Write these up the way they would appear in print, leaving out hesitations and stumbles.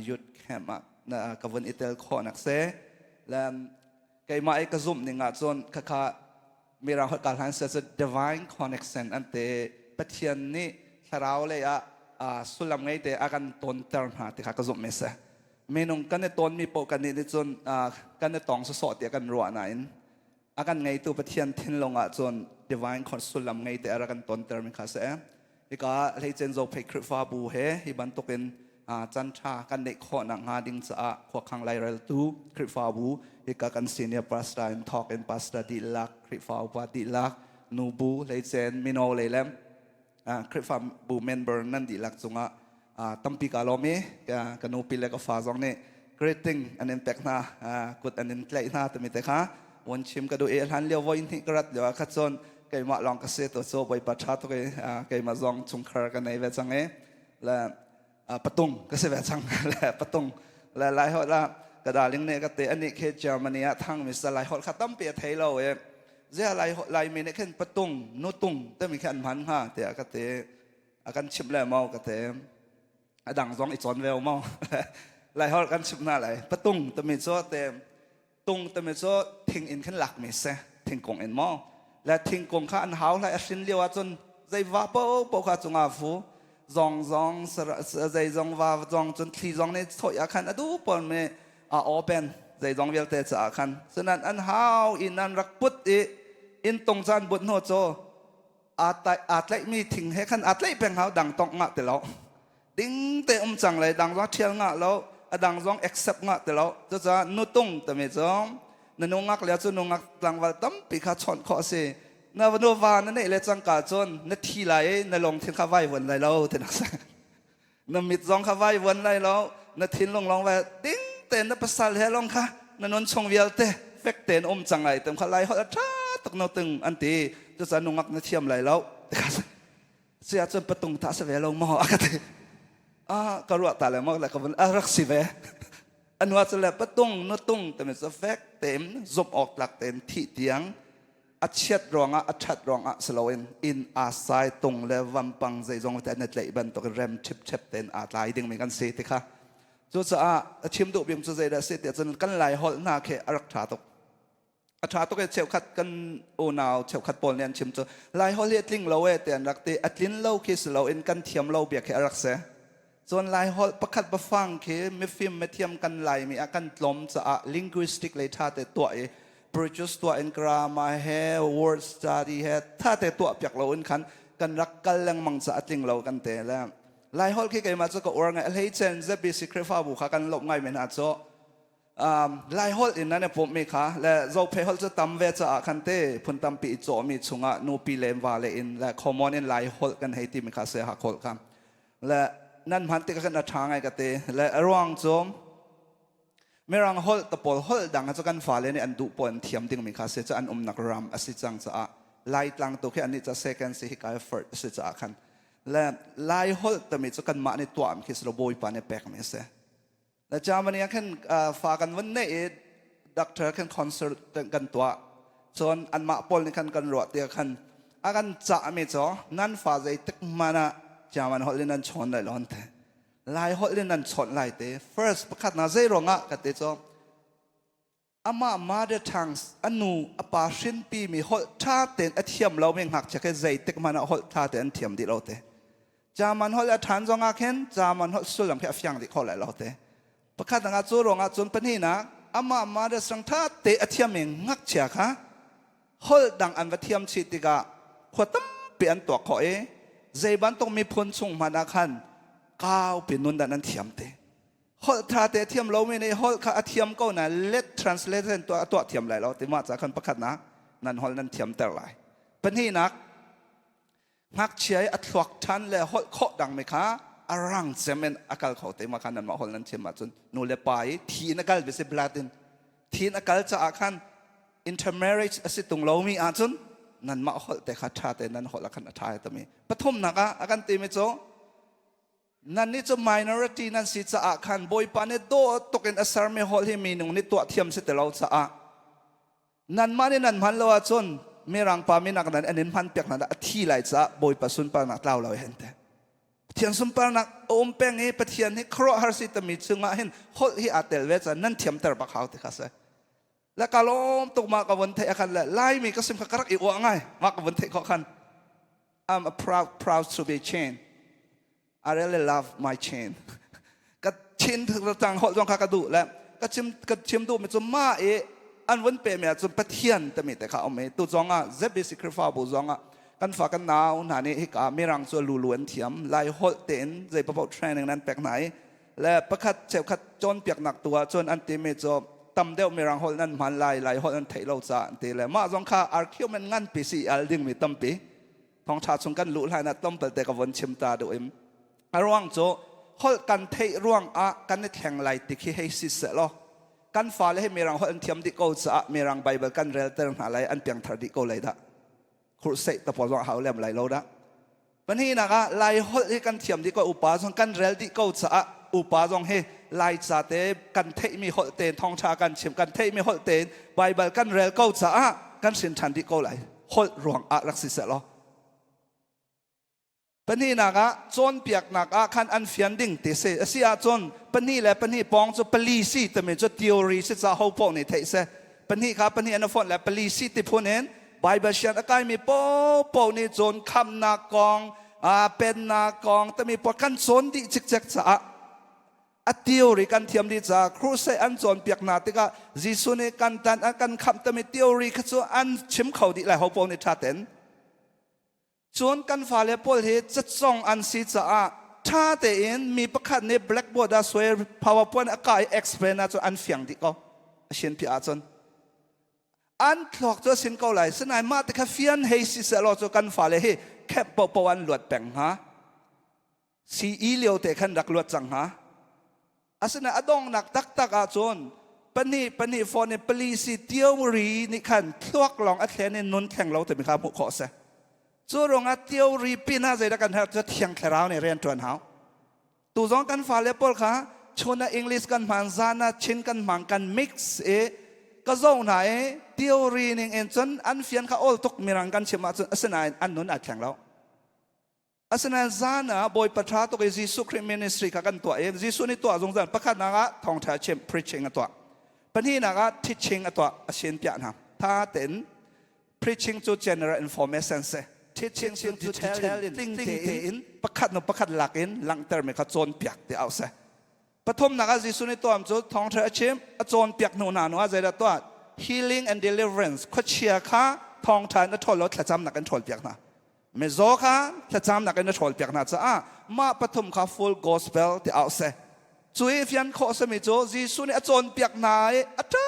Youth camp ah ka vun i tel khawh nak se. Le keimah i ka zumh ning ah cun khakha mirang holh ka hlan se cu divine connection an te, Pathian nih thlarau lei ah sullam ngei te a kan tonter hna ti kha ka zumh mi si. Minung kan i tawnmi paoh kan nih nih cun kan i tong sawsawh tiah kan ruah nain a kan ngeitu Pathian thinlung ah cun divine sullam ngei te a rak kan tonter mi kha si. Hika hleicen Zophei Khrihfabu he hi bantukin chan ṭha kan neih khawh nakhnga ding caah khuakhang laireltu Khrihfabu, hika kan senior pastor in thawk in pastor dihlak, Khrihfa upa dihlak, nubu, hleicen mino lei le Khrihfabu member nan dihlak cungah tampi ka lawm i ka nupi le ka fa zong nih greeting an in pek hna, kut an in tlaih hna timi te kha won chim ka duh i hlan lio voi hnih ka rat lio ah kha cun keimah lawng ka si. To cu Bawipa ṭha tuk i keimah zong chungkhar ka nei ve cang i le patung ka si ve cang. Le patung le lai holh ah ka darling nih ka te, anih khi Germany ah thang mi sa, lai holh kha tampi a thei lo i zia lai Laimi nih khin patung nutung timi khi an hman hnga tiah ka ti. A kan chimh le maw ka te, a dang zong i cawn ve maw lai holh kan chimh hna lai. Patung timi cu te, tung timi cu thing in khin lak mi si, thingkung in maw. Le thingkung kha an hau hlai a hrin lio ahcun zei va po po kha cungah fu zong zong zei zong va zong cun thli zong nih chawih ah khan a du pawl mi a open zei zong vialte caah khan. Cunan an hau in an rak put i in tung caan but hnu cu aa tlaihmi thing he khan aa tlaih peng hau, dang tongh ngah ti lo, ding te um cang le dang zong ṭhial ngah lo, a dang zong accept ngah ti lo. Cucaah nutung timi cu na nungak le cu nungak tlangval tampi kha chawnh khawh a si. Na nuva na neih le cangka cun na thi lai i na lungthin kha vai vuan lai lo ti nak na mit zong kha vai vuan lai lo, na thinlung lawng vai ding tein na pasal he lawng kha na nun chung vialte fek tein um cang lai tem kha. Lai holh a ṭha tuk no tung an ti, cucaah nungak na thiam lai lo. Sia cun patung ta se ve lo maw a ka ti. A ka ruah ta le maw le ka vun a rak si ve. Anwa cu le patung nutung timi cu fek tein zumh awk tlak tein thih tiang, a chiat ruangah a ṭhat ruangah si loin, inn aa sai tung le vampang zeizong te an i tlaih bantuk rem ṭhipṭhep tein aa tlai dingmi kan si ti kha. Cucaah a chim duh bik cu zeidah a si tiah cun kan Lai holh hna khi a rak ṭha tuk, a ṭha tuk i cheukhat kan unau cheukhat pawl nih an chim cu Lai holh hi a tling lo e ti an rak ti. A tlin lo khi si loin kan thiam lo bia khi a rak si. Cun Lai holh pakhat bafang khi mifim mithiam kan Laimi ah kan tlawm caah linguistic lei ṭha te tuah i produce tuah in grammar he word study he ṭha te tuah piak lo in khan kan rak kal lengmang caah a tling lo kan te. Le Lai holh khi keimah cu ka uar ngai, a hleice ZBC Khrihfabu kha kan lawmh ngai men hna cu Lai holh in nan i pumhmi kha le Zophei holh cu tam ve caah khan te phun tampi i cawhmi chungah nupi le va le in le common in Lai holh kan hei timi kha se ha holh kha le nan hman tikah khan a ṭha ngai ka ti. Le a ruang cu Mirang holh te pawl, holh dang cu kan fale nih an duh pawl an thiam dingmi kha si cu an umnak ram a si cang caah. Laitlang tu khi annih ca second si, hi kai first a si caah khan le Lai holh tami cu kanmah nih tuahmi khi si lo, Bawipa nih pekmi a si. Le Germany ah khan fa kan vun neih i doctor khan concert kan tuah cun anmah pawl nih khan kan ruah tiah khan a kan cahmi cu nan fa zeitik hmanh ah German holh in nan chawn lai lo an ti, Lai holh in nan chawnh lai te first. Pakhat na zei ruangah ka ti cu amah mother tongues, a nu a pa hrinpi mi holh ṭha tein a thiam lo mi ngakchia khi zeitik hmanh ah holh ṭha tein an thiam dih lo te. German holh a ṭhan zong ah khin German holh sullam khi a fiang dih kho lai lo te pakhat ah. Cu ruangah cun pahnihnak, amah mother tongue ṭha te a thiam mi ngakchia kha holh dang an va thiam chih tikah khua tampi an tuak khawh i zei bantuk miphun chung hmanh ah khan kaupi nun dan an thiam te. Holh tha te thiam lomi nih holh kha a thiam ko na let translation tuah a tuah thiam lai lo ti. Mah ca khan pakhatnak, nan holh nan thiam ter lai. Pahnihnak, ngakchia i a thluak ṭhan le holh khawh dang mi kha a rang cem in a kal kho te. Mah khan nanmah holh nan thiam ahcun nu le pa i thi in a kal bisi, blood in thi in a kal caah khan intermarriage a si tung lomi ahcun nanmah holh te kha ṭha te nan holh ah khan a ṭha tami. Pathumnak ah a kan timi cu nan nih cu minority nan si caah khan Bawipa nih dawh tuk in a sermi holh hi minung nih tuah thiam si ti lo caah nanmah nih nan hman lo ahcun mirang pa minak nan an in hman piak hna a thi lai caah Bawipa sunparnak tlau lo hen te. Pathian sunparnak a um peng i Pathian hi khuaruahhar si tami chungah hin holh hi aa tel ve caah nan thiamter bak hau ti kha si. Le ka lawm tuk ma ka von theih akhan le Laimi ka sim kha ka rak i uah ngai ma ka von theih khawh khan. I'm a proud proud to be Chin. I really love my Chin. Ka Chin tang holh zong kha ka duh le ka chim duh mi cu ma i an vun pe mi ahcun Pathian timi te kha um i tu zong ah ZBC Khrihfabu zong ah kan fa kan nau hna nih hika mirang cu lulu an thiam Lai holh tein zei paoh training nan pek hna i le pakhat cheukhat cawnpiaknak tu ah cun an timi cu tam deuh mirang holh nan hman lai, Lai holh nan theih lo ca an ti le mah zong kha argument nganpi si al dingmi tampi thawngṭha chung kan luh hlan ah tlawmpal te ka von chim ta duh im. A ruang cu holh kan theih ruang ah kan i thleng lai ti khi hei si seh law kan fale hi mirang holh an thiam dih ko caah mirang Bible kan relter hna lai, an piangthar dih ko lai dah, khurhseih te pawl zong a hau lem lai lo dah. Pahnihnak ah Lai holh hi kan thiam dih ko, upa zong kan rel dih ko caah upa zong hi Lai ca te kan theihmi holh tein thawngṭha kan chim, kan theihmi holh tein Baibal kan rel ko caah kan hrin ṭhan dih ko lai, holh ruang ah rak si seh law. Pahnihnak ah cawnpiaknak ah khan an fian ding ti si. A si ahcun pahnih le pahnih pawng cu pali si timi cu theory si ca ho paoh nih theih si. Pahnih kha pahnih an i fonh le pali si ti phun in Bible sian a kaimi paohpaoh nih cun khamnak kong, pennak kong timi pawl kan cawn dih cikcek caah a theory kan thiam dih caah crusade an cawnpiak hna tikah Jesuh nih kan tan a kan khamh timi theory kha cu an chim kho dih lai ho paoh nih ṭha tein. Cun kan fale pawl hi cacong an si caah ṭha tein mi pakhat nih blackboard ah suai, PowerPoint a kah i explain ahcun an fiang dih ko. A sin piah ahcun. An thluak cu a sin ko lai. Sinain mah te kha fian hei si seh law cu kan fale hi camp paohpaoh an luat peng hnga. CE lio te khan rak luat cang hnga. Asinain a donghnak taktak ahcun pahnih pahnih phone in policy theory nih khan thluak lawng a thlen in nun thleng lo timi kha hmuh khawh a si. Cu ruangah theory pin ah zeidah kan herh cu Thiang Thlarau nih rian ṭuan hau. Tu zong kan fale pawl kha chun ah English kan hman, zan ah Chin kan hmang, kan mix i ka zoh hna i theory ning in cun an fian kha awl tuk mirang kan chim ahcun, asinain an nun aa thleng lo. Asinain zan ah Bawipa ṭha tuk i Jesuh Khrih ministry kha kan tuah i Jesuh nih tuah zungzal. Pakhatnak ah thawngṭha chim, preaching a tuah. Pahnihnak ah teaching a tuah, a sin piah hna. Tha tein preaching cu general information si. Teaching cu detail in tling tein pakhat nu pakhat lak in langhtermi kha cawnpiak ti au si. Pathumnak ah Jesuh nih tuam cu thawngṭha a chim, a cawnpiak hnu hna hnu ah zeidah tuah? Healing and deliverance, khuachia kha thawngṭha in a ṭhawl lo, thlacamnak in ṭhawlpiak hna. Mizaw kha thlacamnak in a ṭhawlpiak hna caah mah pathum kha full gospel ti au seh. Cu i fian khawh simi cu Jesuh nih a cawnpiak hna i a ṭha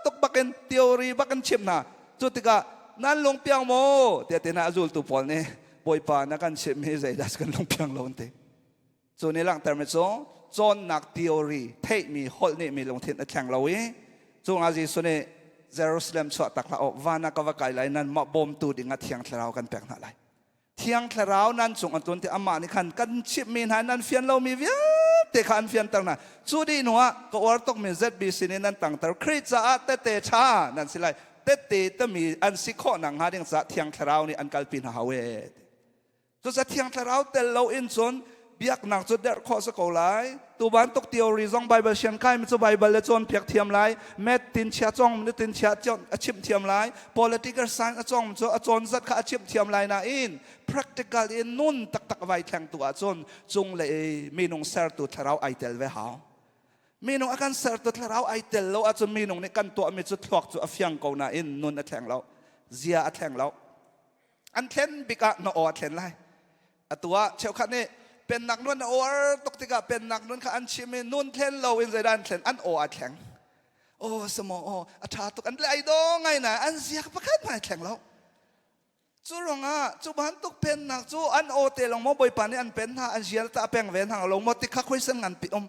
tuk bakin theory bakin chimh hna. Cu tikah nan lungpiang maw tiah ti hna a zultu pawl nih, Bawipa, na kan chimh hi zeidah kan lungpiang lo, an ti. Cu nih langhtermi cu cawnnak theory theihmi holh nih mi lungthin a thleng lo i cungah Jesuh nih Jerusalem chuah tak hlah u, van ah ka va kai lai, nanmah bawmtu dingah Thiang Thlarau kan pek hna lai. Thiang Thlarau nan cung an tlun ti amah nih khan kan chimhmi hna nan fian lomi vialte kha an fianter hna. Cu dih hnuah ka uar tukmi ZBC nih nan tangter, Khrih caah tehte ṭha nan si lai. Tehte tami an si khawh nakhnga ding caah Thiang Thlarau nih an kalpi hna hau ee. Cucaah Thiang Thlarau tel lo in cun biaknak cu derh khawh si ko lai. Tu bantuk theory zong Bible sian kai mi cu Bible le cawnpiak thiam lai. Math tin chia cong mi tin chia a chimh thiam lai. Political science a cong cu a cawn zat kha a chimh thiam lai nain practical in nun taktak vai thleng tu ahcun cung le minung sertu thlarau ai tel ve hau. Minung a kan sertu thlarau ai tel lo ahcun minung nih kan tuahmi cu thluak cu a fiang ko nain nun a thleng lo. Zia a thleng lo. An thlen bik ah na aw a thlen lai. Atu ah cheukhat nih pennak nun a uar tuk tikah pennak nun kha an chim i nun thlen lo in zeidah an thlen? An aw a thleng. Aw samo aw a ṭha tuk an le ai do ngai na an ziak pakhat hmai thleng lo. Cu ruangah cu bantuk pennak cu an aw te long maw Bawipa nih an pen hna, an zial ta a peng ve hna lo maw ti kha khuaisen ngan pi um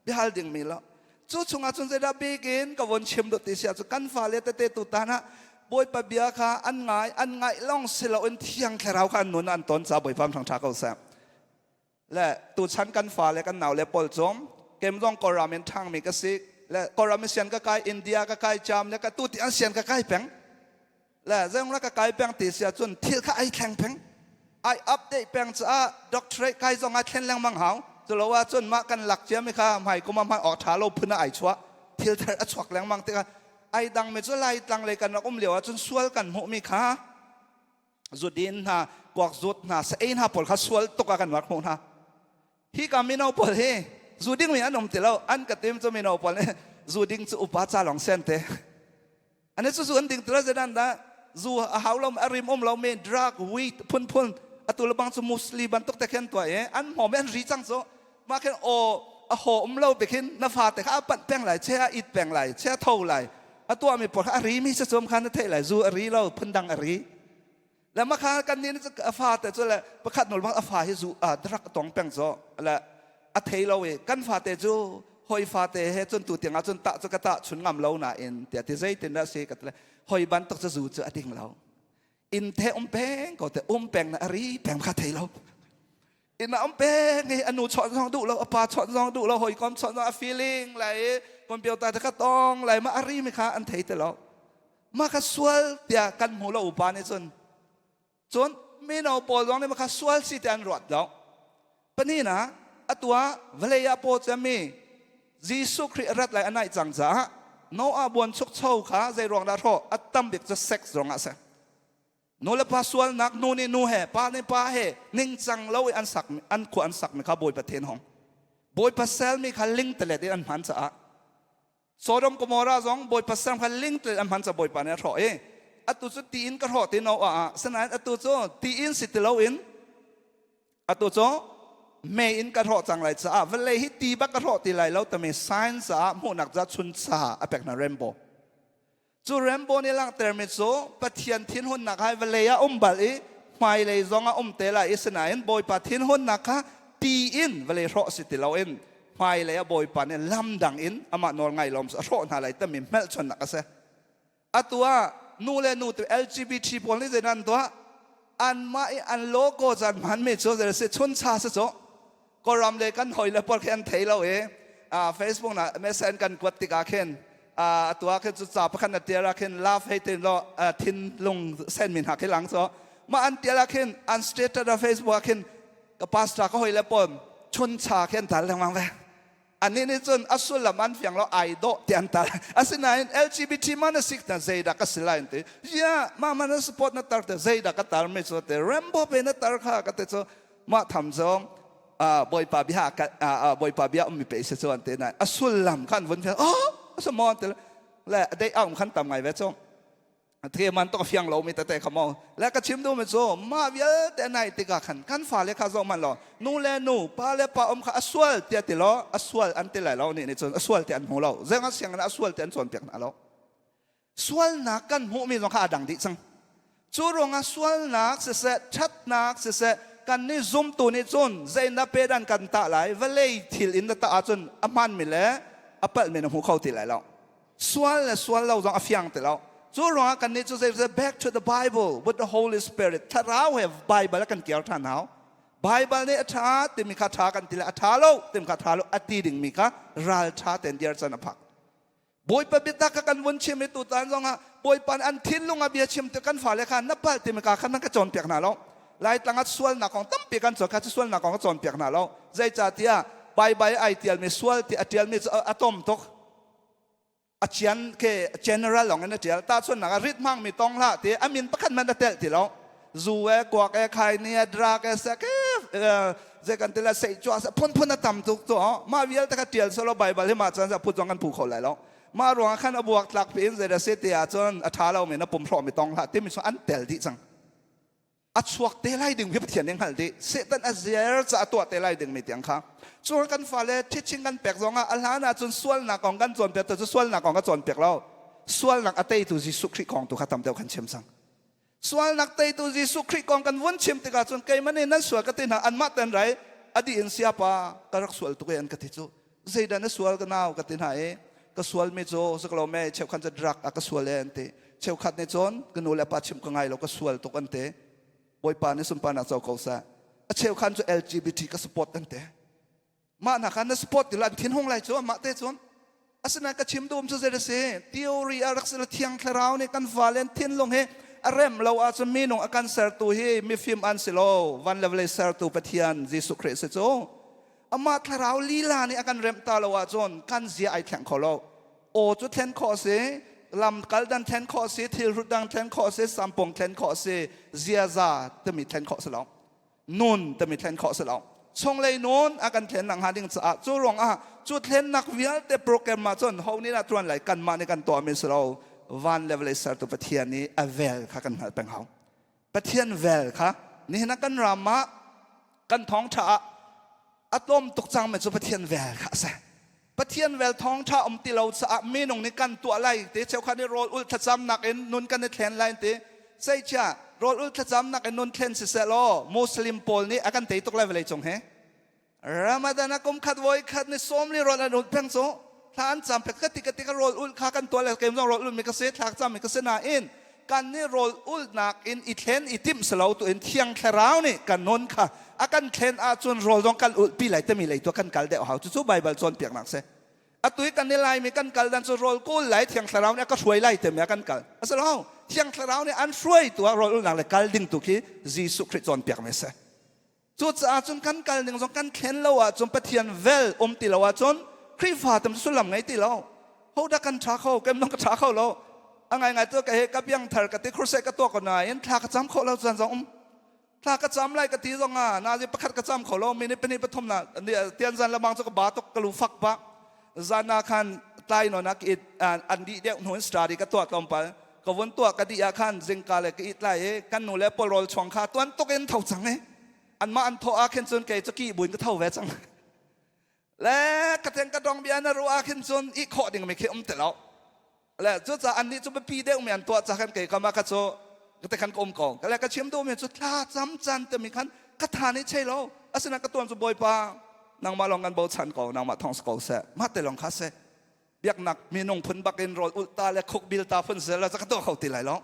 biahal ding mi lo. Cu chungah cun zeidah bik in ka von chim duh ti si ahcun kan fale tete tutan ah Bawipa bia kha an ngai, an ngaih lawng si loin Thiang Thlarau kha an nun an ton caah Bawipa thangṭha ko seh. Le tuchan kan fale kan naule pawl cung kem zong Kawlram in ṭhangmi ka si le Kawlram in sian ka kai, India ka kai, Jam le ka tu ti an sian ka kai peng. Le zeong la ka kai peng ti si ahcun thil kha ai thleng peng. Ai update peng caah doctorate kai zong ai thlen lengmang hau. Culo ahcun mah kan lak ciami kha hmai kum ah hmai awk ṭha lo phun ah ai chuah. Thil thar a chuak lengmang tikah ai dangmi cu Laitlang lei kan rak um lio ahcun sual kan hmuhmi kha zudin hna, kuak zut hna, sa ei hna pawl kha sual tuk ah kan rak hmuh hna. Hi ka mino pawl hi zu ding mi an um ti lo. An ka tim cu mino pawl nih zu ding cu upa ca lawng sen te. Ane cu zu an ding ti lo zedan dah zu a hau lo a rim um lo mi drug weed phunphun atu le bang cu musli bantuk te khin tuah i an hmawm i an ri cang cu mah khin aw a haw um lo bik hin na fate kha a panh peng lai che a it peng lai che a tho lai a tuah mi pawl kha a ri mi si cum kha na theih lai zu a ri lo phundang a ri le ma kha kan nih a fate cu le pakhat nul bang a fa hi zu a drug a tong peng zo le a thei lo i kan fate cu hoi fate he cun tu tiang ah cun tah cu ka tah chun ngam lo nain tiah ti zeitin dah si ka ti le hoi bantuk cu zu cu a ding lo inn the um peng ko te um peng na a ri peng kha thei lo inn ah um peng i anu chawnh zong duh lo a pa chawnh zong duh lo hawikom chawnh zong a feeling lai computer te kha tong lai ma a ri mi kha an thei te lo ma kha sual tiah kan hmu lo upa nih cun cun mino pawl zong nih ma kha sual si ti an ruat lo panina atua vawlei ah paw cemi Jesuh Khrih a rat lai a naih cang caah Noah buan chukcho kha zei ruang dah hrawh a tam bik cu sex ruangah a si nu le pa sualnak nu nih nu he pa nih pa he ningcang lo i an sak an khua an sakmi kha Bawipa then hong Bawipa selmi kha lingtelet in an hman caah Sodom Gomorrah zong Bawipa sel kha lingtelet an hman caah Bawipa nih a hrawh i atu cu tiin ka hrawh ti no ah sinain atu cu tiin si ti loin atu cu mei in ka hrawh cang lai caah vawlei hi ti bak ka hrawh ti lai lo tami science ah hmuhnak ca chuncha a pek hna rainbow Cu rainbow nih langhtermi cu Pathian thinhunnak hai vawlei ah um bal i hmailei zong ah um te lai i sinain Bawipa thinhunnak kha ti in vawlei hrawh si ti loin hmailei ah Bawipa nih lam dang in amah nawl ngai lawm a hrawh hna lai timi hmelchunnak a si. Atu ah nu le nu tu LGBT pawl nih zeidah an tuah? Anmah i an logo caan hmanmi cu zei si chuncha si cu Kawlram le kan hawi le pawl khi an thei lo i Facebook na MSN kan kuat tikah khin atu ah khin cu ca pakhat na tial ah khin love hei tin lo thinlung sen min ha khi lang so mah an tial ah khin an status a Facebook ah khin ka pastor ka hawi le pawl chuncha khi an tal lengmang ve anih nih cun a sullam an fiang lo ai dawh ti an tal asinain LGBT man a sik na zeidah ka si lai an ti ya ma man support na tar te zeidah ka tar mi cu te Rambo pe na tar kha ka te cu mah tham zong bawipa bia bawipa bia ummi pe se chuan te nai a sullam khan vun fiang oh asa mon te le dei aung khan tam ngai ve chung the man to fiang lo mi tete kha mo le ka chim du mi chu ma vialte nai tikah khan kan fa le kha zo man lo nu le nu pa le pa om kha asual tia ti lo asual an ti lai lo ni ni chun asual te an hmu lo zeng siang an asual te an cawn piak na lo Sualnak kan hmuhmi zong kha aa dang dih cang. Cu ruangah sualnak siseh, ṭhatnak siseh, kan nih zumtu nih cun zeidah pedan kan tah lai, vawlei thil in na tah ahcun a hmaanmi le a palhmi na hmu kho ti lai lo. Sual le sual lo zong a fiang ti lo. Cu ruangah kan nih cu zei back to the Bible with the Holy Spirit thlarau he Bible a kan kiar ṭhan hau. Bible nih a ṭha timi kha ṭha kan ti le a ṭha lo timi kha ṭha lo a ti dingmi kha ral ṭha tein dir can a phak. Bawipa biatak kha kan vun chim i tutan zongah Bawipa an thinlung ah bia chim ti kan fale kha na palh timi ka khan nan ka cawnpiak hna lo. Laitlang ah sualnak kong tampi kan cawn kha cu sualnak kong ka cawnpiak hna lo. Zeicahtiah Baibal ai tialmi sual ti a tialmi cu a tom tuk. A cian ke general lawng in a tial. Tahchunhnak ah rit hmangmi tong hlah ti a min pakhat man a telh ti lo. Zu e kuak e khaini e drug e sek e zei kan ti la sei chua phunphun a tam tuk to mah vialte kha tial solo Bible hi mah cun put zong kan phu kho lai lo mah ruangah khan a buak tlak piin zei dah si ti ahcun a ṭha lo mi na pum hrawh mi tong hlah timi cu an tel dih cang a chuak te lai ding hi Pathian nih hngalh dih Satan a ziar ca a tuah te lai ding mi tiang kha cu kan fale teaching kan pek zong ah a hlan ahcun sualnak kong kan cawnpiak tu cu sualnak kong ka cawnpiak lo sualnak a teitu Jesuh Khrih kong tu kha tam deuh kan chim cang Sualnak teitu Jesuh Khrih kong kan vun chim tikah cun keimah nih nan sual ka ti hna anmah ten rai a dih in siapa ka rak sual tuk e an ka ti cu zeidah na sual ka nau ka ti hna i ka sual mi cu zaklo me cheukhan cu drug a ka sual e an ti cheukhat nih cun ka nu le pa chim ka ngai lo ka sual tuk an ti Bawipa nih sunparnak co ko seh a cheukhan cu LGBT ka support an ti mah hna kha na support ti an thinhung lai cu mah te cun asinain ka chim duhum cu zei a si theory a rak si thiang thlarau nih kan fale an thinlung hi a rem lo ahcun minung a kan sertu hi mifim an si lo. Van le vawlei sertu Pathian Jesuh Khrih si cu. Amah thlarau lila nih a kan remh ta lo ahcun kan zia ai thleng kho lo. Aw cu thlen khawh si, lam kal dan thlen khawh si, thil hrut dang thlen khawh si, sampung thlen khawh si, ziaza timi thlen khawh si lo. Nun timi thlen khawh si lo. Chunglei nun a kan thlen nak hnga ding caah cu ruangah cu thlennak vialte program ah cun ho nih dah tuan lai, kanmah nih kan tuahmi si lo. Van le vawlei sertu Pathian nih a vel kha kan hngalh peng hau. Pathian vel kha nihin ah kan ram ah kan thawngṭha ah a tlawm tuk cangmi cu Pathian vel kha a si. Pathian vel thawngṭha um ti lo caah minung nih kan tuah lai ti, cheukhat nih rawl ul thlacamnak in nun kan i thlen lai ti. Zeicah rawl ul thlacamnak in nun thlen siseh law Muslim pawl nih a kan tei tuk lai vawlei cung hi. Ramadan a kum khat voi khat ni 40 rawl an ul peng cu, thla an cam pek. Ka ti ka ti ka rawl ul kha kan tuah le keim zong rawl ul mi ka si, thla cam mi ka si nain kan nih rawl ulnak in i thlen i timh si lo tu in Thiang Thlarau nih kan nun kha a kan thlen ahcun rawl zong kan ulh pi lai timi lei tu kan kal deuh hau. Cucu Baibal cawnpiaknak si. Atu i kan i Laimi kan kal dan cu rawl kul lai, Thiang Thlarau nih a ka hruai lai timi ah kan kal a si lo. Thiang Thlarau nih an hruai tu ah rawl ulnak le kal ding tu khi Jesuh Khrih cawnpiak mi si. Cucaah cun kan kal ning zong kan thlen lo ahcun, Pathian vel um ti lo ahcun, Khrihfa tam sullam ngei ti lo. Ho dah kan ṭha kho? Kem dong ka ṭha kho lo. A ngaingai tu ka he ka biang thar ka ti, crusade ka tuah ko nain thla ka cam khawh lo caan zong um. Thla ka cam lai ka ti zong ah nazi pakhat ka cam kho lo. Minute pahnih pathum na tian zan lamang cu ka ba tuk, ka lu fak ba. Zan ah khan tlai non ah an dih deuh hnu in study ka tuah tlawmpal. Ka vun tuah ka dih ah khan zingka le ka it lai i kan nu le pawl rawl chuang kha tuan tuk in tho cang i anmah an thawh ah khin cun kei cu ki buin ka tho ve cang le ka teng ka dong bia na ruah ah khin cun i khawh ding mi khi um ti lo le. Cucaah annih cu biapi deuh mi an tuah ca khan kei kama ka cu ka te khan ka um ko. Ka le ka chim duh mi cu thla cam caan te mi khan ka tha nih chei lo. Asinain ka tuan cu Bawipa, nangmah lawng kan bochan ko, nangmah thong si ko seh, mah te lawng kha seh. Biaknak minung phun bakin rawl ulh ta le khuk bil ta phun seh la ka tuah kho ti lai lo.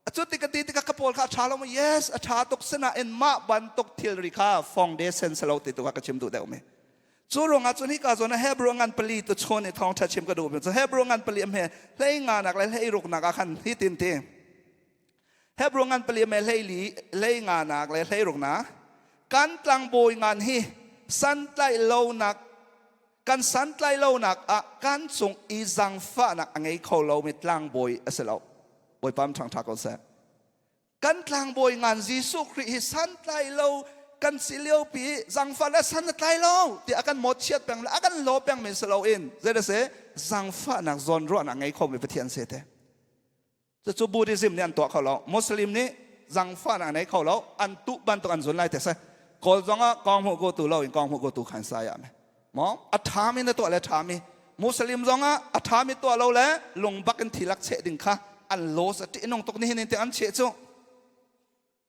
Acu ti ka ti tikah ka pawl kha a ṭha lo maw? Yes, a ṭha tuk. Sinain mah bantuk thilri kha foundation si lo ti tu kha ka chim duh deuh mi. Cu ruangah cun hika zawn ah Hebrew ngan pali tu chun i thawngṭha chim ka duh mi cu Hebrew ngan pali am he 15 nak le 16 nak ah khan hi tin ti. Hebrew ngan pali am he 14, 15 nak le 16 nak, kan tlangbawi ngan hi santlaih lonak, kan santlaih lonak ah kan cung i zangfahnak a ngei kho lomi tlangbawi a si lo. Bawipa ṭhang ṭha ko seh. Kan tlangbawi ngan Jesuh Khrih hi santlai lo kan si lio pi zangfah le san a tlai lo ti a kan mawtchiat peng le a kan law peng men si loin zei da se zangfahnak zawnruahnak ngei khomi Pathian se te. Cucu Buddhism nih an tuah kho lo, Muslim nih zangfahnak nei kho lo, an tuh bantuk an zun lai te se. Kawl zong ah kong hmuh ko tu lo in kong hmuh ko tu khan sa ya me mo a ṭhami na tuah le ṭhami. Muslim zong ah a ṭhami tuah lo le lungbak in thilak cheh ding kha an laws a ṭihnung tuk. Nihin in tiang an cheh cu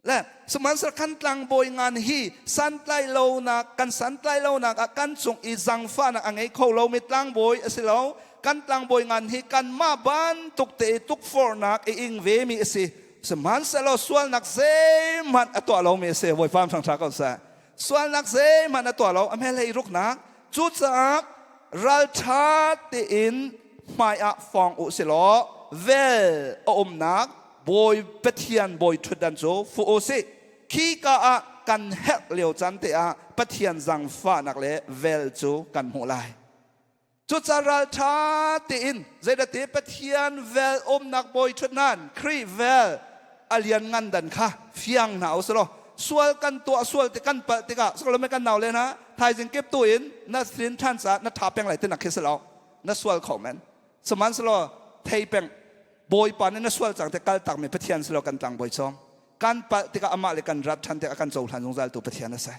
le sihmanhsehlaw kan tlangbawi ngan hi santlai lonak, kan santlai lonak ah kan cung i zangfahnak a ngei kho lomi tlangbawi a si lo. Kan tlangbawi ngan hi kanmah bantuk te i tukforhnak i ing vemi a si, sihmanhsehlaw sualnak zeihmanh a tuah lomi a si. Bawipa ṭhangṭha ko seh. Sualnak zeihmanh a tuah lo a hmelei ruknak. Cucaah ralṭha tein hmaiah fong u silaw vel a umnak Bawi Pathian bawi ṭhutdan cu fuh u sih. Khika ah kan herh lio caan te ah Pathian zaangfahnak le vel cu kan hmuh lai. Cucaah ralṭha tein, zeidate Pathian vel umnak bawi ṭhutdan, Khrih vel a lian ngan dan kha fiang hna u silaw sual kan tuah sual ti kan palh tikah sakalome kan nau le hna, thaizing kip tu in na sin ṭhan caah na ṭha peng lai ti nak khi si lo. Na sual kho men, sihmanhsehlaw thei peng, Bawipa nih na sual cang te kal takmi Pathian si lo. Kan tlangbawi cawng kan palh tikah amah le kan rat ṭhan tikah kan cohlan zungzal tu Pathian a si.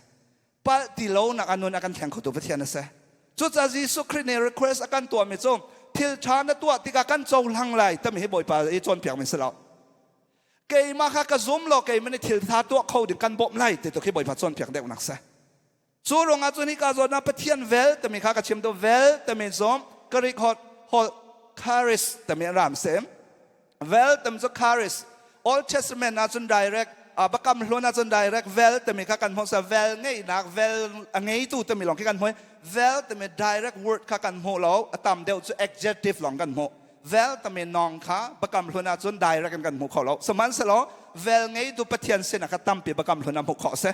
Palh ti lo nak a nun a kan thleng khotu Pathian a si. Cucaah Jesuh Khrih nih request a kan tuahmi cu thil ṭha na tuah tikah kan cohlang lai timi hi Bawipa i cawnpiakmi si lo. Keimah kha ka zum law keimah nih thil ṭha tuah kho ding kan bawmh lai ti tu khi Bawipa cawnpiak deuhnak si. Cu ruangah cun hika zawn ah Pathian vel timi kha ka chim tu. Vel timi zong Greek holh charis timi ram sem. Vel timi cu charis. Old Testament ahcun direct, Bakam Hlun ahcun direct vel timi kha kan hmuh sa. Vel ngeihnak, vel a ngeitu timi lawng khi kan hmuh. Vel timi direct word kha kan hmuh lo, a tam deuh cu adjective lawng kan hmuh. Vel tami nong kha Biakam Hlun ahcun direct in kan hmu kho lo. Sihmanhsehlaw vel ngeitu Pathian sin ah kha tampi Biakam Hlun ah hmuh khawh a si.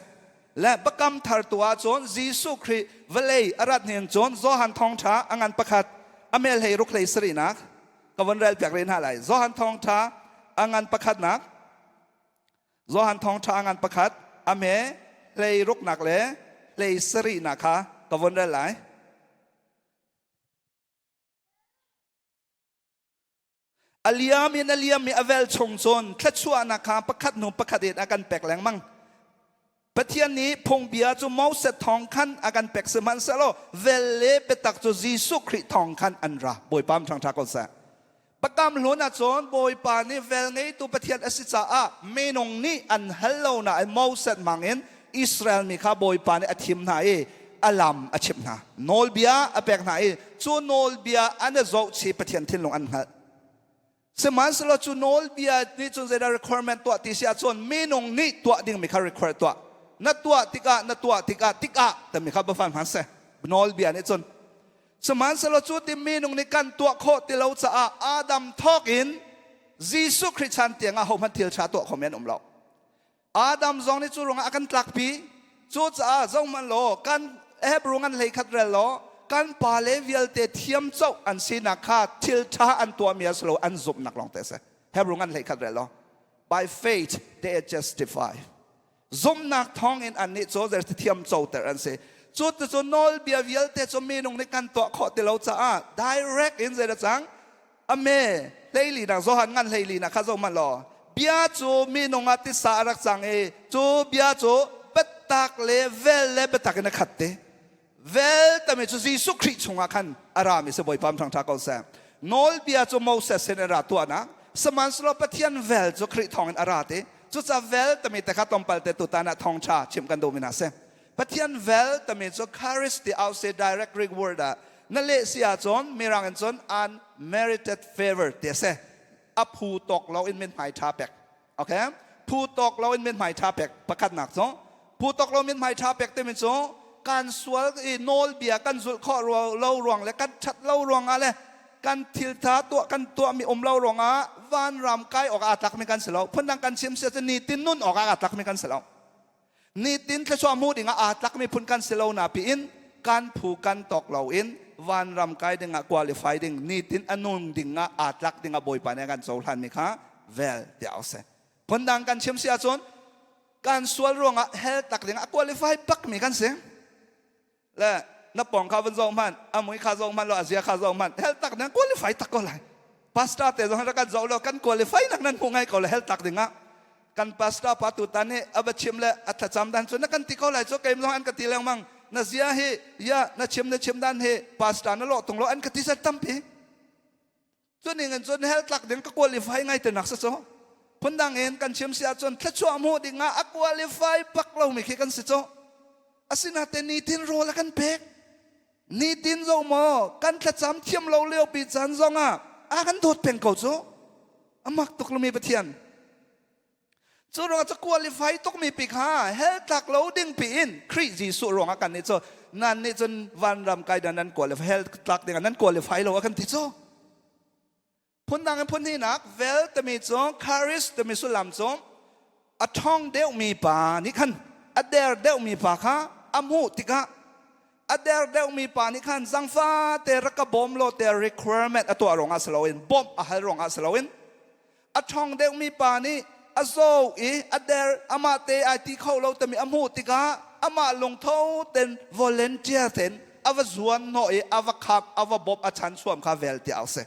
Le Biakam Thar tu ahcun Jesuh Khrih vawlei a rat hnin cun Johan Thawngṭha a ngan pakhat a mel hlei ruk hlei sarihnak ka von rel piak rih hna lai. Johan Thawngṭha a ngan pakhatnak Johan Thawngṭha a ngan pakhat a me hlei ruknak le hlei sarihnak kha ka von rel lai. A liam in a liam i a vel chung cun thluachuahnak kha pakhat hnu pakhat in a kan pek lengmang. Pathian nih phungbia cu Moses thawng khan a kan pek sihmanhsehlaw vel le biatak cu Jesuh Khrih thawng khan an ra. Bawipa ṭhangṭha ko seh. Biakam hlun ahcun Bawipa nih vel ngeitu Pathian a si caah minung nih an hal lo nain Moses hmangin Israel mi kha Bawipa nih a thim hna i a lam a chimh hna. Nawlbia a pek hna i cu nawlbia an i zohchih Pathian thinlung an hngalh. Sihmanhsehlaw cu nawlbia nih cun zeidah requirement tuah ti si ahcun minung nih tuah dingmi kha require tuah. Na tuah tikah na tuah tikah tikah timi kha biafang hman seh. Nawlbia nih cun Sihmanhsehlaw cu ti minung nih kan tuah khawh ti lo caah Adam thawk in Jesuh Khrih chan tiangah hohmanh thil ṭha tuah khomi an um lo. Adam zong nih cu ruangah a kan tlakpi. Cucaah zohhmanh law kan Hebrew ngan hlei khat rel law kan pale vialte thiam coh an sinak kha thil ṭha an tuahmi a si lo an zumhnak lawng te a si. Hebrew ngan hlei khat rel law by faith they are justified. Zumhnak thawngin annih cu zer thiam coter an si. Cu cu nawlbia vialte cu minung nih kan tuah khawh ti lo caah direct in zei cang ame hleili nak Johan ngan hleili nak kha zoh hmanh law bia cu minung ah tisa a rak cang i cu bia cu biatak le vel le biatak in a khat te vel tami cu Jesuh Khrih chungah khan a rami si Bawipa thangṭha ko seh nawlbia cu Moses sin in ra tuahnak sihmanhsehlaw Pathian vel cu Khrih thawngin a ra te cucaah vel tami te kha tlawmpal te tutan ah thawngṭha chim kan duh mi hna si Pathian vel tami cu charis ti au se direct Greek word ah na leh si ahcun mirang in cun unmerited favor ti a si a phu tawk lo in mithmai ṭha pek okay phu tawk lo in mithmai ṭha pek pakhatnak cu phu tawk lo mithmai ṭha pek timi cu kan sual i nawlbia kan zulh khawh lo ruang le kan ṭhat lo ruangah le kan thiltha tuah kan tuahmi um lo ruangah vanram kai awk aa tlakmi kan si lo phundang kan chim si ahcun nitin nun awk aa tlakmi kan si lo Nitin thluachuah hmuh dingah aa tlakmi phun kan si lo na piin kan phu kan tawk loin vanram kai dingah qualify ding nitin a nung dingah aa tlak dingah Bawipa nih a kan cohlanmi kha vel tiah a si. Phundang kan chim si ahcun kan sual ruangah hell tak dingah a qualify bakmi kan si. Le na pong kha vun zoh hmanh, a mui kha zoh hmanh lo, a zia kha zoh hmanh, hell tak ding qualify tak ko lai. Pastor te zong rak kan zoh lo, kan qualify nak nan hmuh ngai ko le hell tak dingah. Kan pastor pa tutan hi a va chim le a thlacam dan cu na kan ti ko lai cu keim zong an ka ti lengmang na zia hi ya na chim na chim dan hi pastor na lawh tung lo an ka ti zat tampi cu ning in cun hell tlak ding ka qualify ngai te nak sa cu phundang in kan chim si ahcun thluachuah hmuh ding ah a qualify bak lo mi khi kan si cu asinain nitin rawl a kan pek nitin zo maw kan thlacam thiam lo lio pi caan zong ah a kan dawt peng ko cu amak tuk lomi Pathian cu ruangah cu qualify tukmi pi kha hell tlak lo ding pi in Khrih Jesuh ruangah kan nih cu nan nih cun vanram kai dan nan qualify hell tlak ding ah nan qualify lo a kan ti cu phundang in phun hnihnak vel timi cu charis timi sullam cu a ṭhawng deuhmi pa nih khan a der deuhmi pa kha a hmuh tikah a der deuhmi pa nih khan zangfa te rak ka bawm law te requirement a tuah ruangah si loin bawmh a hal ruangah si loin a ṭhawng deuhmi pa nih a zaw i a der amah te ai ti kho lo timi a hmuh tikah amah lungtho ten volunteer ten a va zuan hnawh i a va khap a va bawmh a chan chuam kha vel ti au si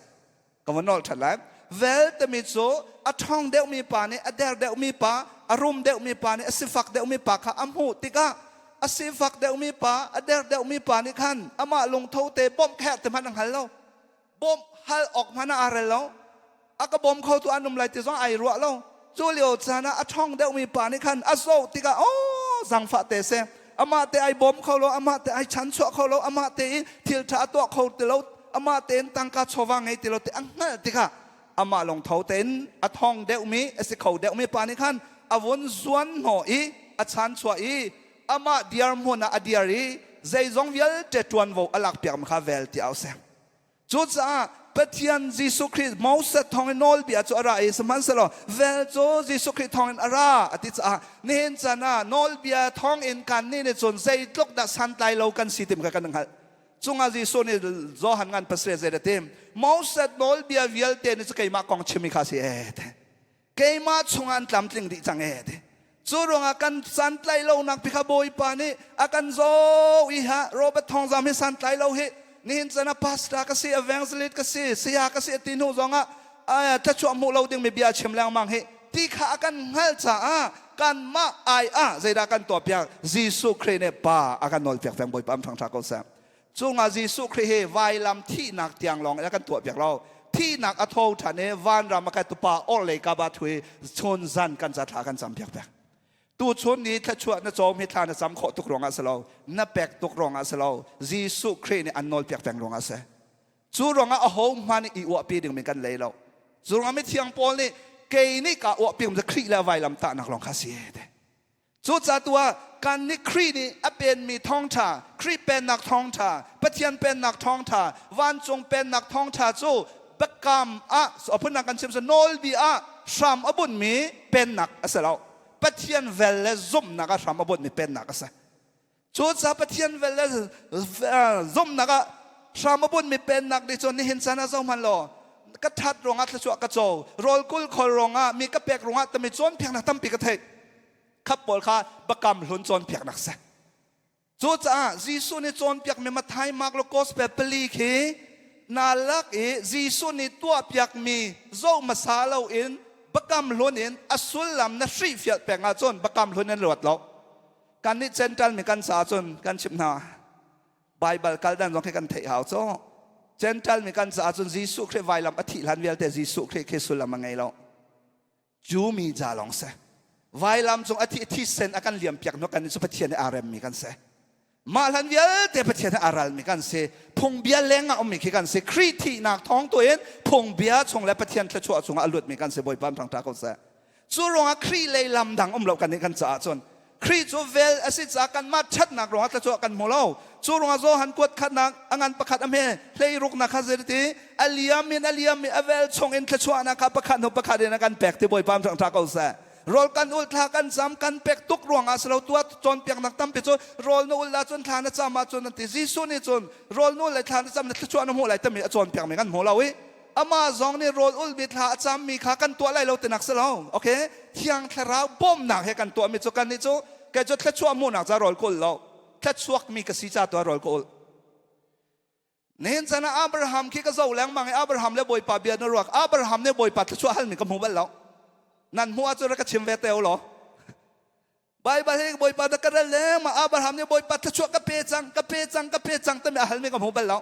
ka va nolh ṭhan lai vel timi cu a ṭhawng deuhmi pa nih a der deuhmi pa a rum deuhmi pa nih a sifak deuhmi pa kha a hmuh tikah a sifak deuhmi pa a der deuhmi pa nih khan amah lungtho te bawmh kher te hmanh a hngal lo bawmh hal awk hmanh ah aa rel lo a ka bawm kho tu an um lai ti zong ai ruah lo cu lio caan ah a ṭhawng deuhmi pa nih khan a zoh tikah aw zangfah te seh amah te ai bawm kho lo amah te ai chanchuah kho lo amah te i thil ṭha a tuah kho ti lo amah tein tangka chawva ngei ti lo ti a hngalh tikah amah lungtho tein a thong deuhmi a si kho deuhmi pa nih khan a vun zuan hnawh i a chanchuah i amah diar hmun ah a diar i zeizong vialte ṭuanvo a lakpiakmi kha vel ti au seh. Cucaah Pathian Jesuh Khrih Moses thawngin nawlbia cu a ra i sihmanhsehlaw vel cu Jesuh Khrih thawngin a ra a ti caah nihin caan ah nawlbia thawngin kannih nih cun zeitluk dah santlai lo kan si tim kha kan hngalh. Cungah Jesuh nih Johan ngan pasarih zei dah tim Moses nawlbia vialte nih cu keimah kong chimmi kha a si ee. Keimah chungah an tlamtling dih cang ee ti. Cu ruangah kan santlai lonak pi kha Bawipa nih a kan zoh i ha Robert Thawngzam hi santlai lo hi nihin chan ah pastor ka si evangelist ka si saya ka si ti hnu zongah thluachuah hmuh lo dingmi bia chim lengmang hi ti kha a kan hngalh caah kanmah ai ah zeidah kan tuah piak Jesuh Khrih nih pa a kan nawl piak peng Bawipa am thangtha ko seh. Cungah Jesuh Khrih hi vailam thihnak tiang lawng in a kan tuah piak lo. Thihnak a tho ṭhan i vanram a kai tupa orhlei kaba thui chun zan kan ca thla kan cam piak pek. Tu chun ni thluachuah na cawm hi thla na cam khawh tuk ruangah si lo, na pek tuk ruangah si lo, Jesuh Khrih nih an nawl piak peng ruangah si. Cu ruangah a ho hmanh i uahpi dingmi kan lei lo. Cu ruangah mithiang Paul nih kei nih kaa uahpi cu Khrih le vailam tahnak lawng kha si te. Cucaah tu ah kan nih Khrih nih a penmi thawngṭha, Khrih pennak thawngṭha, Pathian pennak thawngṭha, vancung pennak thawngṭha cu biakam ah a phunnak kan chim cu nawlbia ah hram a bunhmi pennak a si lo. Pathian vel le zumhnak ah hram a bunhmi pennak a si. Cucaah Pathian vel le zumhnak ah hram a bunhmi pennak nih cun nihin caan ah zohhmanh law ka ṭhat ruangah thluachuah ka co, rawl kul khol ruangah mi ka pek ruangah tami cawnpiaknak tampi ka theih. Khap pawl kha biakam hlun cawnpiaknak si. Cucaah Jesuh nih cawnpiakmi Matthai, Mark le Gospel pali khi na lak i Jesuh nih tuahpiakmi zoh hmasa loin biakam hlun in a sullam na hrihfial peng ahcun biakam hlun in luat lo. Kan nih Gentile mi kan caah cun kan chimh hna. Baibal kal dan zong khi kan theih hau cu. Gentile mi kan caah cun Jesuh Khrih vailam a thih hlan vialte Jesuh Khrih khi sullam a ngei lo. Jew mi ca lawng si. Vailam cung a thi thisen a kan liam piak hnu kan cu Pathian he aa remmi kan si. Mah hlan vialte Pathian he aa ralmi kan si. Phungbia leng ah ummi khi kan si. Khrih thihnak thawng tu in phungbia chung le Pathian thluachuah chungah a lutmi kan si. Bawipa thangṭha ko seh. Cu ruangah Khrih lei lam dang um lo kan nih kan caah cun Khrih cu vel a si caah kanmah ṭhatnak ruangah thluachuah kan hmu lo. Cu ruangah Johan kuat khatnak a ngan pakhat a hme hleiruknak kha zeiti a liam in a liam i a vel chung in thluachuahnak kha pakhat hnu pakhat in a kan pek ti Bawipa ṭha ko seh. Rawl kan ul thla kan cam kan pek tuk ruangah si lo tuah cawnpiaknak tampi cu rawl na ul ahcun thla na cam ahcun an ti. Jesuh nih cun rawl na ul le thla na cam na thluachuah na hmuh lai timi a cawnpiakmi kan hmu lo i amah zong nih rawl ulmi thla a cammi kha kan tuah lai lo tinak si lo okay thiang thlarau bawmnak he kan tuahmi cu kan nih cu kei cu thluachuah hmuhnak ca rawl ka ul lo thluachuakmi ka si ca tu ah rawl ka ul nihin chan ah Abraham khi ka zoh lengmang i Abraham le Bawipa bia na ruak Abraham nih Bawipa thluachuah halmi ka hmu bal lo nan hmuh ahcun rak ka chim ve te u law Baibal hi Bawipa dah ka rel lengmang Abraham nih Bawipa thluachuah ka pe cang ka pe cang ka pe cang timi a halmi ka hmu bal lo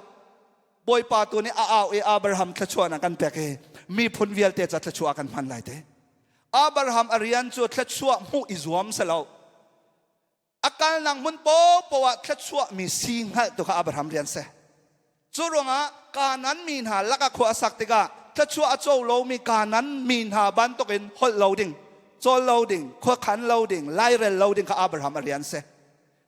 Bawipa tu nih a au i Abraham thluachuah na kan pek i miphun vialte ca thluachuah kan hman lai te Abraham a rian cu thluachuah hmuh i zuam si lo a kalnak hmun popoh ah thluachuah mi si hngalh tu kha Abraham rian si Cu ruangah Kanaan mi hna lakah khua a sak tikah thluachuah a co lomi Kanaan mi hna bantukin holh lo ding, cawl lo ding, khuakhan lo ding, lairel lo ding kha Abraham a rian si.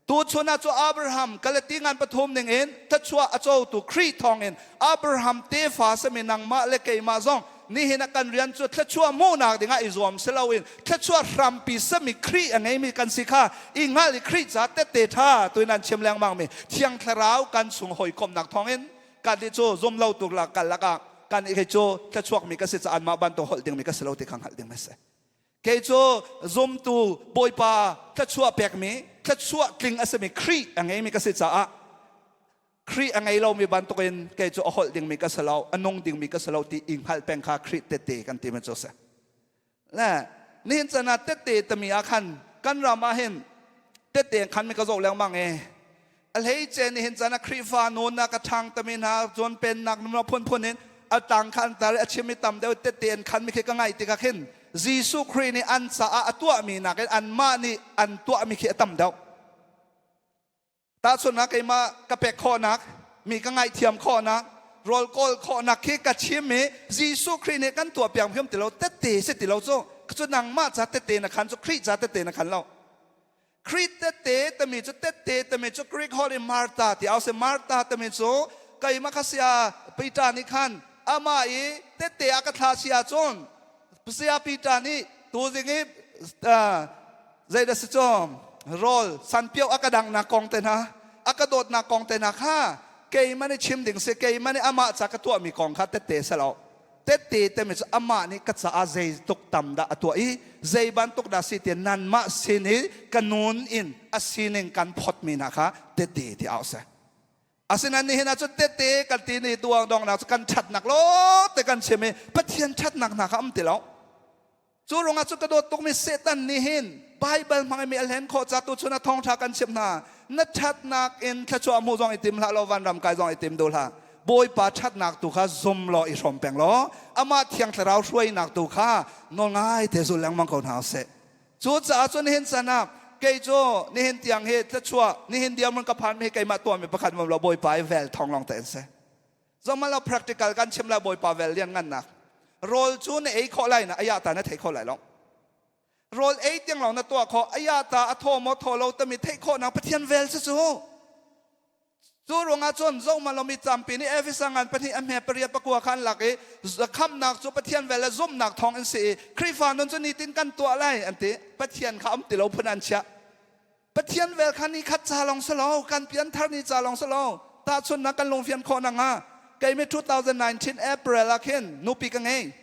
Tuchun ah cu Abraham Galati ngan pathum ning in thluachuah a cotu Khrih thawngin Abraham tefa simi nangmah le keimah zong nihin ah kan rian cu thluachuah hmuhnak dingah i zuam si loin thluachuah hrampi sami Khrih a ngeimi kan si kha i hngalh i Khrih ca tette ṭha tuin an chim lengmang mi Thiang Thlarau kan chung hawikomhnak thawngin kan nih cu zum lo tu la kal lakah kan nih cu thluachuakmi ka si caah anmah bantuk holh dingmi ka si lo ti kha hngalh ding a si. Kei cu zumtu Bawipa thluachuah pekmi thluachuah tling a simi Khrih a ngeimi ka si caah Khrih a ngei lomi bantukin kei cu a holh dingmi ka si lo, a nung dingmi ka si lo ti i hngalh peng kha Khrih tette kan ti mi cu a si. Le nihin chan ah tette tami ah khan kan ram ah hin tette khan mi ka zoh lengmang i a hleice nihin chan ah Khrihfa nunak a ṭhang tami hna cun pennak numna phunphun in a tang khan tar a chim i tam deuh tette an khan mi khi ka ngaih tikah khin Jesuh Khrih nih an caah a tuahmi nakin anmah nih an tuahmi khi a tam deuh. Tahchunhnak keimah ka pek khawhnak, mi ka ngaihthiam khawhnak, rawl kawl khawhnak khi ka chim i Jesuh Khrih nih kan tuah piak hiam ti lo tette si ti lo cu cu nangmah ca tette na khan cu Khrih ca tette na khan lo. Khrih tette tami cu tette tami cu Greek holh in Martha ti au si Martha tami cu Keimah kha sia Peter nih khan amah i tette a ka thla si ahcun saya Peter nih tuzing i zeidah si cu rawl sanpio a ka dangnak kong te hna, a ka dawtnak kong te hna kha keimah nih chim ding si. Keimah nih amah ca ka tuahmi kong kha tette si lo. Tette timi cu amah nih ka caah zei tuk tam dah a tuah i zei bantuk dah si ti nanmah sin i ka nun in a sining kan photmi hna kha tette ti au seh. Asinain nihin ah cun tette kan ti ni tuang dongnak cu kan ṭhatnak lo te kan chim i Pathian ṭhatnak hna kha um ti lo. Cu ruangah cu ka dawt tukmi Satan nih hin Baibal hmang in mi a hlen khawh ca tu chun ah thawngṭha kan chimh hna. Na ṭhatnak in thluachuah hmuh zong i tim hlah law, vanram kai zong i tim duh hlah. Bawipa ṭhatnak tu kha zum law i hrawm peng law amah Thiang Thlarau hruainak tu kha nawl ngai te zul lengmang ko hna usih. Cucaah cun nihin can ah kei cu nihin tiang hi thluachuah nihin dirhmun ka phan mi hi keimah tuahmi pakhat mom lo, Bawipa i vel thawng lawng te in si. Zong lo practical kan chim lai. Bawipa vel lian ngannak rawl cu na ei khawh lai na aya ta na thei khawh lai lo. Rawl ei tiang lawng na tuah khawh, aya ta a thaw maw thaw lo tami theih khawh nak Pathian vel si cu. Cu ruangah cun zohma lomi campi nih Efesa ngan 2 a hme 8 9 kha an lak i khamnak cu Pathian vel le zumhnak thawng in si i Khrihfa nun cu nitin kan tuah lai an ti. Pathian kha um ti lo phun an chiah. Pathian vel kha ni khat ca lawng si lo, kan pianthar ni ca lawng si lo. Tahchunhnak kan lungfian khawh nakhnga, keimi 2019 April ah khin nupi ka ngei.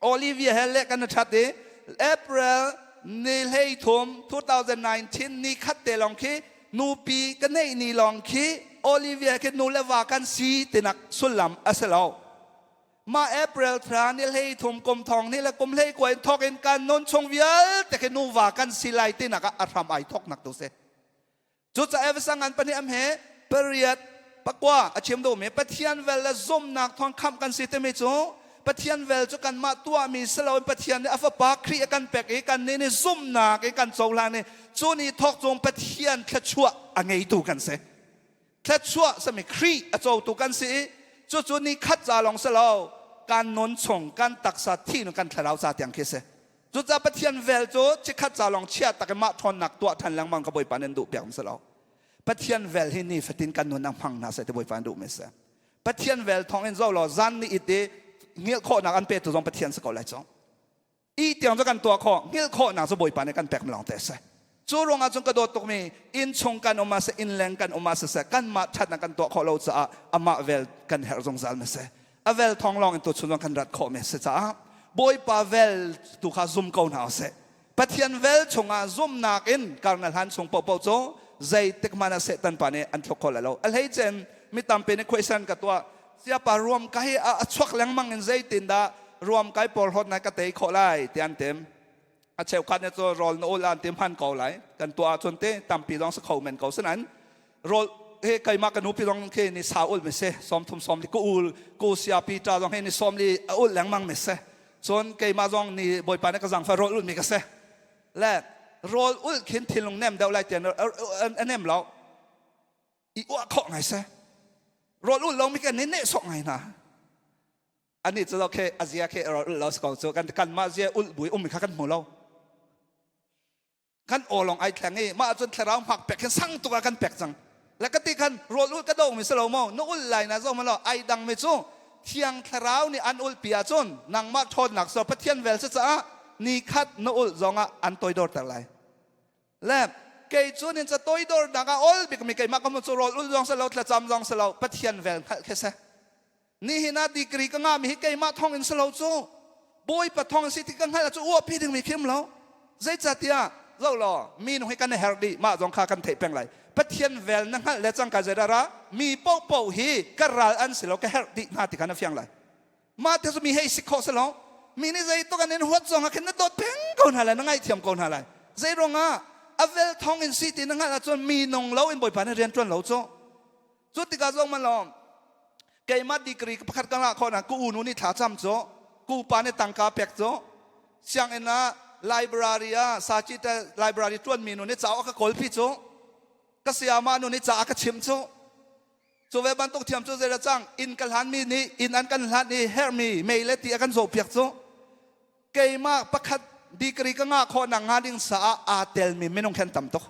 Olivia he le kan ṭhat i April ni 13 2019 ni khat te lawng khi nupi ka neih ni lawng khi Olivia khi nu le va kan si tinak sullam a si lo. Mah April thla ni 13 kum thong ni le kum 19 in thawk in kan nun chung vialte khi nuva kan si lai tinak ah a hram ai thawknak tu si. Cucaah Efesa ngan 2 am he 8 9 a chim duhmi Pathian vel le zumnak thawng khamh kan si timi cu Pathian vel cu kanmah tuahmi si loin Pathian nih a Fapa Khrih a kan pek i kannih nih zumhnak i kan cohlan i cu ni thawk cung Pathian thluachuah a ngeitu kan si. Thluachuah sami Khrih a cotu kan si i cucu ni khat ca lawng si lo, kan nun chung, kan taksa thi in kan thlarau ca tiang khi si. Cucaah Pathian vel cu chikkhat ca lawng chia tak i mah ṭhawnnak tuah ṭhan lengmang ka Bawipa nan duh piak si lo. Pathian vel hi ni fatin kan nun ah hmang hna seh ti Bawipa an duhmi si. Pathian vel thawng in zo law zan ni it i hngilh khawhnak an petu zong Pathian si ko lai cu. I tiang cu kan tuah khawh, hngilh khawhnak cu Bawipa nih kan pek mi lawng te si. Cu ruangah cun ka dawt tukmi inn chung kan um ah seh, inn leng kan um ah siseh, kanmah ṭhatnak kan tuah khawh lo caah amah vel kan herh zungzal mi si. A vel thawng lawng in tuchun zong kan rat khawh mi a si caah Bawipa vel tu kha zum ko hna usih. Pathian vel chungah zumnak in kar na hlan chung paohpaoh cu zeitik hmanh ah Satan pa nih an thluk kho lai lo. A hleicen mi tampi nih question ka tuah. Siapa ruam ka hi a chuak lengmang in zeitindah ruam kai porhlawtnak ka tei khawh lai ti an tim. A cheukhat nih cu rawl na ul an ti, hman ko lai. Kan tuah ahcun te tampi zong si kho men ko, sinain rawl he keimah ka nupi zong khi ni sa ul mi si, 30 40 ka ul ko. Sia Peter zong he ni 40 a ul lengmang mi si. Cun keimah zong ni Bawipa nih ka zangfa rawl ul mi ka si le rawl ul khin thinlung nem deuh lai tian a nem lo i uah khawh ngai se. Rawl ul lo mi kan ni neh sawh ngai hna. Ani cu khe a zia khe rawl ul lo si ko cu. Kan kanmah zia ul bui um mi kha kan hmu lo, kan aw lawng ai thleng i mah cun thlarau hmak pek hin sang tuk ah kan pek cang le ka ti khan rawl ul ka dong mi si lo maw na ul lai na zo ma lo. Ai dang mi cu Thiang Thlarau nih an ul pi ahcun nangmah ṭhawnnak so Pathian vel si caah ni khat na ul zongah an toidor ter lai le kei cu nin ca toidor nak ah ol bik mi keimah ka cu rawl ul zong si lo, thlacam zong si lo, Pathian vel hngalh khi si. Nihin ah degree ka ngah mi hi keimah thong in si lo cu, Bawipa thong si ti ka hngalh cu uahpi ding mi khim lo. Zeicahtiah zo law mi nung hi kan herh dih, mah zong kha kan theih peng lai. Pathian vel na hngalh le cangka zeirara mi pohpoh hi ka ral an si lo, ka herh dih hna ti kha na fiang lai. Mah te cu mi hei si khawh si lo. Mi nih zei tuk an in huat zong ah khin na dawt peng ko hna lai, na ngaihthiam ko hna lai. Zei ruangah? A vel thong in si ti na hngalh ahcun mi nung lo in Bawipa nih rian ṭuan lo cu. Cu tikah zong man lawng keimah degree pakhat ka ngah khawh na ka unu nih thla cam cu, ka upa nih tangka pek cu, sianginn ah library ah saci library ṭuanmi nu nih cauk a ka kawlpi cu, ka sayama nu nih ca a ka chim cu. Cu ve bantuk thiam cu zei cang inn ka hlanmi nih inn an kan hlan i herhmi mei le ti a kan zohpiak cu. Keimah pakhat degree ka ngah khawh nak hnga ding saah aa telmi minung khen tam tuk.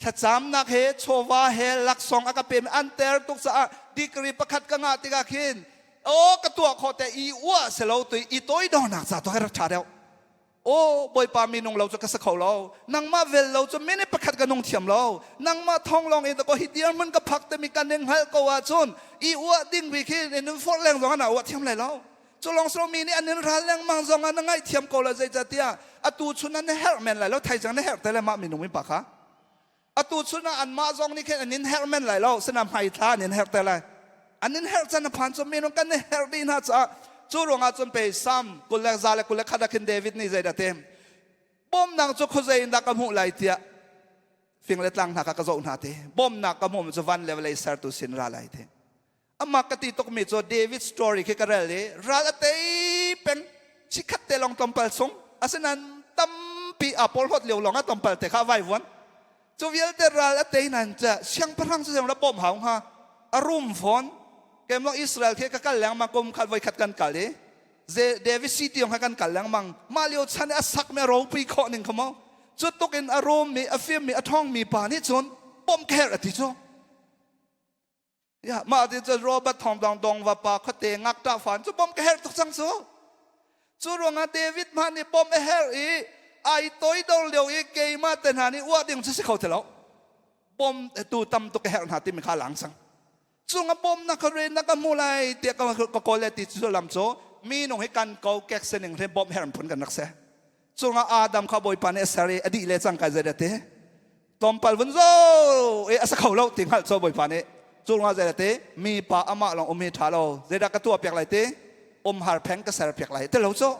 Thlacamnak he chawva he laksawng a ka pem an ter tuk caah degree pakhat ka ngah tikah khin aw ka tuah khawh te i uah si lo tui i toidornak ca tu hai rak ṭha deuh. Aw Bawipa minung lo cu ka si kho lo. Nangmah vel lo cu minute pakhat ka nung thiam lo. Nangmah thong lawng in ko hi dirhmun ka phak timi kan in hngalh ko ahcun i uah ding ri khi in forh leng zong ah na uah thiam lai lo. Cu lawng si lo mi nih an in ral lengmang zong ah na ngaihthiam ko lo zeicahtiah atu chun ah na herh men lai lo thaizing na herh te le mah minung min pa kha atu chun ah anmah zong nih khin an in herh men lai lo sina hmaithla an in herh te lai an in herh can a phan cu minung kan i herh dih hna caah cu ruangah cun pei Sam 21 ah khin David nih zeidah ti bawmnak cu khuazei in dah ka hmuh lai tiah fing le tlang hna kha ka zoh hna ti bawmnak ka hmuh cu van le vawlei sertu sin ra lai ti Amah ka ti tukmi cu David story khi ka rel i ral a tei peng chikhat te lawng tlawmpal sung asinain tampi aa porhlawt lio lawng ah tlawmpal te kha a vaivuan cu vialte ral a tei nain ca siangpahrang cu ra bawm hau hnga a rum fawn keimah Israel khi ka kal lengmang kum khat voi khat kan kal i David city kha kan kal lengmang mah lio chan i a sak mi a ropui khawh ning kha maw cu tuk in a rum mi a fim mi a ṭhawng mi pa nih cun bawm ka herh a ti cu Ya, mah ti cu Robert Thawng Dong Dong va pa khuate ngakṭah fan cu bom ka herh tuk cang cu. Cu ruangah David hmanh nih bom a herh i ai toidor lio i keimah te hna nih uah ding cu si kho ti lo. Bom tu tam tuk ka herh hna timi kha lang cang. Cunga bom na ka ren na ka hmu lai tiah ka ka kawl le ti cu lam cu minung hi kan ko kek sining hre bom herh phun kan rak si. Cunga Adam kha Bawipa nih a ser i a dih le cang kai zei te. Tlawmpal vun zo e a sa kho lo ti hngalh cho Bawipa nih cu ruangah zei te mi pa amah lawng um hi ṭha lo zeidah ka tuah piak lai ti umhar pheng ka ser piak lai ti lo cu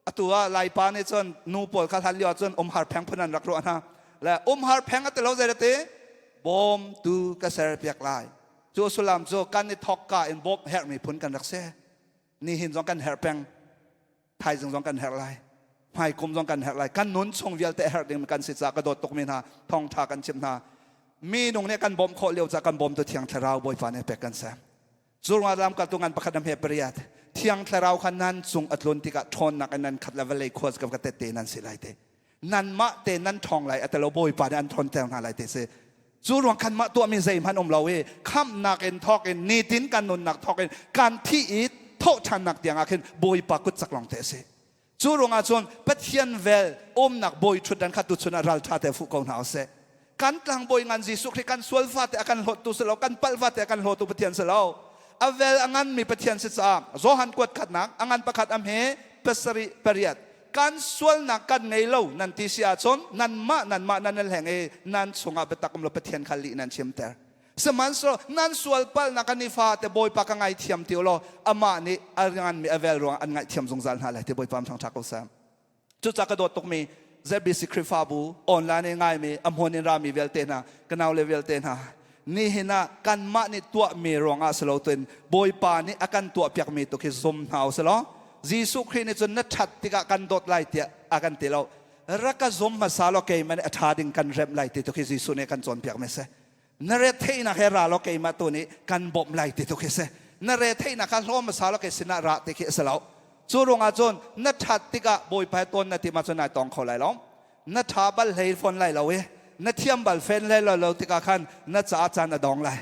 atu ah Laipa nih cun nu pawl kha hlan lio ah cun umhar pheng phun an rak ruah hna le umhar pheng a ti lo zei te bawmtu ka ser piak lai cu sullam cu kan i thawk ka in bawmh herhmi phun kan rak si nihin zong kan herh peng thaizing zong kan herh lai hmaikum zong kan herh lai kan nun chung vialte herh ding kan si ca ka dawt tukmi hna thawngtha kan chimh hna minung nih kan bawmh khawh lio ca kan bawmtu thiang thlarau bawipa nih pek kan si cu ruangah lamkaltu ngan pakhat am he pariat thiang thlarau kha nan cung a tlun tikah ṭhawnnak in nan khat le vawlei khua ka ka tette nan si lai te nanmah te nan ṭhawng lai atelo bawipa nih an ṭhawnter hna lai te si cu ruang khan mah tuahmi zeihmanh um lo i khamhnak in thawk in nitin kan nunnak thawk in kan thih i thawhṭhannak tiang ah khin bawipa kut cak lawng te a si cu ruangah cun Pathian vel umnak bawi ṭhutdan kha tuchun ah ralṭha te fuh ko hna usih kan tlangbawi ngan Jesuh Khrih kan sual fate a kan hlawttu si lo kan palh fate a kan hlawtu Pathian si lo a vel a nganmi Pathian si caah Johan kuat khatnak a ngan pakhat am he pasarih pariat kan sualnak kan ngei lo nan ti si ahcun nanmah nanmah nan i hleng i nan chungah biatak um lo Pathian kha lih nan chimter sihmanhsehlaw nan sual palhnak kan i fate Bawipa ka ngaithiam ti ulaw amah nih a nganmi a vel ruangah an ngaihthiam zungzal hna lai ti Bawipa am ṭha ko seh cucaah ka dawt tukmi ZBC Khrihfabu online in ngaimi a hmun in rami vialte hna ka nau le vialte hna nihin ah kanmah nih tuahmi ruangah si lo tuin Bawipa nih a kan tuahpiakmi tu khi zum hna u si law Jesuh Khrih nih cun na ṭhat tikah kan dawt lai tiah a kan ti lo rak ka zum hmasa law keimah nih a ṭha ding kan remh lai ti tu khi Jesuh nih a kan cawnpiakmi a si na retheihnak he ra law keimah tu nih kan bawmh lai ti tu khi si na retheihnak kha hlawm hmasa law kei sinah ra ti khi a si lo cu ruangah cun na ṭhat tikah Bawipa he tawn na tim ahcun nai tong kho lai lo na ṭha bal hlei fawn lai lo i na thiam bal fen hlei lo lo tikah khan na caah caan a dong lai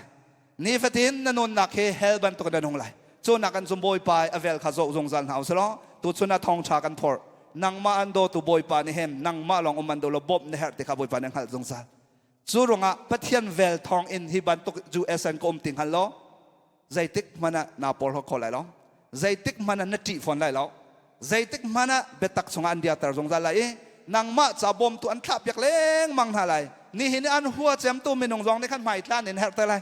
nifatin na nunnak hi hell bantuk na nung lai cu nak an zum bawipa a vel kha zoh zungzal hna usih law tuchun ah thawngṭha kan phorh nangmah an dawtu bawipa nih hin nangmah lawng um an do lo bawmh na herh ti kha bawipa nih hngalh zungzal cu ruangah Pathian vel thawng in hi bantuk US an ka um ti hngal lo zeitik hmanh ah naa porhlaw kho lai lo zeitik hmanh ah na ṭih fawn lai lo zeitik hmanh ah biatak chungah an dirter zungzal lai i nangmah ca bawmtu an thlahpiak lengmang hna lai nihin i an hua cemtu minung zong nih khan hmaitlan in herhter lai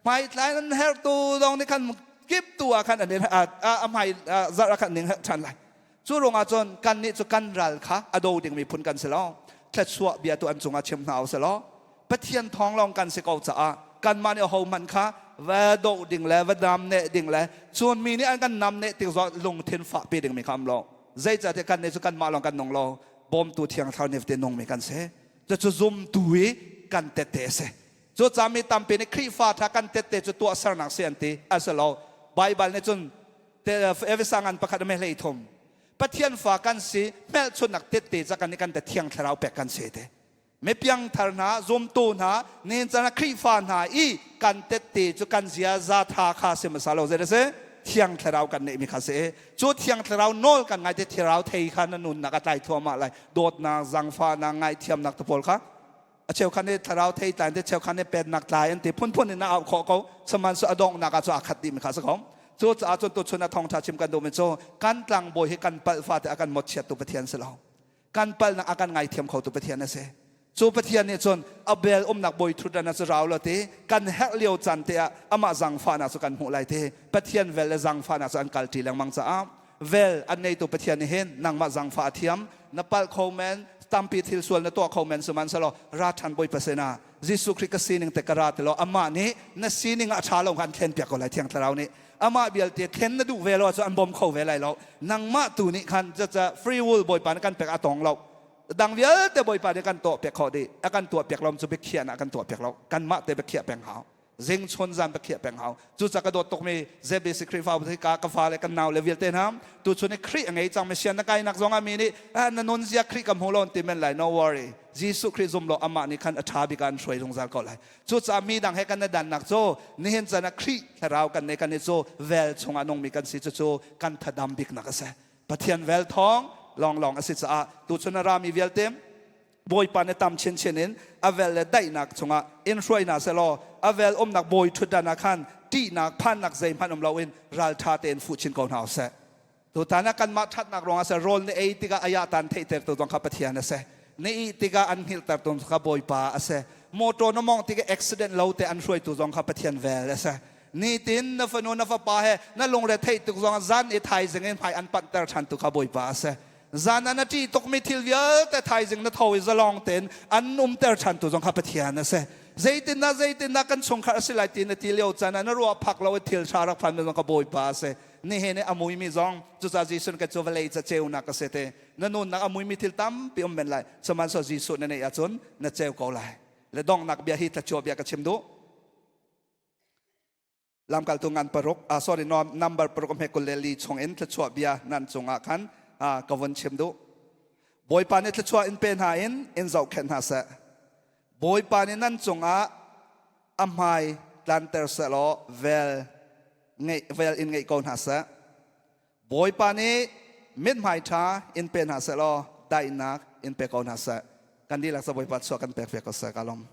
hmaitlan an herhtu zong nih khan kip tu ah khan an a hmai zarh ah khan ning herh ṭhan lai cu ruangah cun kannih cu kan ral kha a do dingmi phun kan si lo thluachuah bia tu an cungah chim hna u sih law Pathian thawng lawng kan si ko caah kanmah nih ahohmanh kha va doh ding le va namneh ding le cun mi nih an kan namneh tik zong lungthin fahpi dingmi kha um lo zeicahtiah kannih cu kanmah lawng kan nung lo bawmtu thiang thlarau nih te nungmi kan si cucu zumtu i kan tette a si cucaah mi tampi nih Khrihfa tha kan tette cu tuahsernak si an ti a si lo Baibal nih cun Efesa ngan pakhat a hlei thum Pathian fa kan si hmelchunnak tette ca kan nih kan te thiang thlarau pek kan si te. Mipiangthar hna, zumtu hna, nihin caan ah Khrihfa hna i kan tette cu kan ziaza tha kha si hmasa lo. Zei a si? Thiang Thlarau kan neihmi kha si. Cu Thiang Thlarau nawl kan ngai te Thlarau thei kha na nunnak a tlai thluahmah lai. Dawtnak, zangfahnak, ngaihthiamnak te pawl kha a cheukhat nih thlarau thei tlai te cheukhat nih pennak tlai an ti phunphun in na auh khawh ko. Sihmanhsehlaw a donghnak ah cu aa khat dihmi kha a si ko. Cucaah cun tuchun a thawngṭha chim kan duhmi cu kan tlangbawi hi kan palh fate a kan mawtchiattu Pathian si lo. Kan palhnak a kan ngaithiam khotu Pathian a si. Cu Pathian nih cun Abel umnak bawi ṭhutdan ah cu rau lo ti kan herh lio caan te ah amah zaangfahnak cu kan hmuh lai ti. Pathian vel le zaangfahnak cu an kalṭi lengmang caah vel an neitu Pathian nih hin nangmah zaangfah a thiam. Na palh kho men, tampi thil sual na tuah kho men, sihmanhsehlaw ra ṭhan Bawipa sinah Jesuh Khrih ka sining te ka ra ti law amah nih na sining ah a ṭha lo kha an thlen piak ko lai. Thiang Thlarau nih amah vialte thlen na duh ve lo ahcun an bawm kho ve lai lo. Nangmah tu nih khan caca free will Bawipa nih kan pek a tong lo. Dang vialte Bawipa nih kan tuah piak khawh dih. A kan tuah piak lo cu biakhiah ah kan tuah piak lo. Kanmah te biakhiah peng hau. Zing chun zan biakhiah peng hau. Cucaah ka dawt tukmi ZBC Khrihfabu hi ka ka fale kan nau le vialte hna tuchun i Khrih a ngei cang mi sian na kainak zong ah mi nih na nun zia Khrih ka hmu lo ti men lai. No worry. Jesuh Khrih zum law amah nih khan a ṭha bik ah an hruai zungzal ko lai. Cucaah mi dang he kan i dannak cu nihin chan ah Khrih thlarau kan nei kan i cu vel chungah nungmi kan si cucu kan thadam biknak a si. Pathian vel thawng lawnglawng a si caah tuchun a rami vialte Bawipa nih tam chinchin in a vel le daihnak chungah in hruai hna selaw a vel umnak bawi ṭhutdan ah khan ṭihnak phannak zeihmanh um loin ralṭha tein fuh chin ko hna usih. Tutan ah kanmah ṭhatnak ruangah seh rawl na ei tikah ayah tan theihtertu zong kha Pathian a si. Na ih tikah an hngilhtertu kha Bawipa a si. Motor na mawngh tikah accident lo te an hruaitu zong kha Pathian vel a si. Nitin na fanu na fapa he na lungre theih tuk zong zan i thaizing in hmai an panhter ṭhantu kha Bawipa a si. Zan ah na ṭih tukmi thil vialte thaizing na tho i zalong tein an umter ṭhantu zong kha Pathian a si. Zeitindah zeitindah kan chungkhar a si lai ti na ti lio caan ah na ruah phak lo i thil ṭha rak phan mi zong kha Bawipa a si. Nihin i a muimi zong cucaah Jesuh nih cu vawlei ca ceunak a si te. Na nunnak a muimi thil tampi um men lai. Sihmanhsehlaw Jesuh na neih ahcun na ceu ko lai. Le donghnak bia hi thlachuah bia ka chim duh. Lamkaltu ngan paruk, sorry, number paruk hme 24 chung in thluachuah bia nan cungah khan ka vun chim duh. Bawipa nih thluachuah in pe hna in in zohkhenh hna seh. Bawipa nih nan cungah a hmai tlanter seh law vel ngeih vel in ngeih ko hna seh. Bawipa nih mithmai ṭha in pe hna seh law daihnak in pe ko hna seh. Kan dihlak sa Bawipa chuah kan pek ve ko seh ka lawm.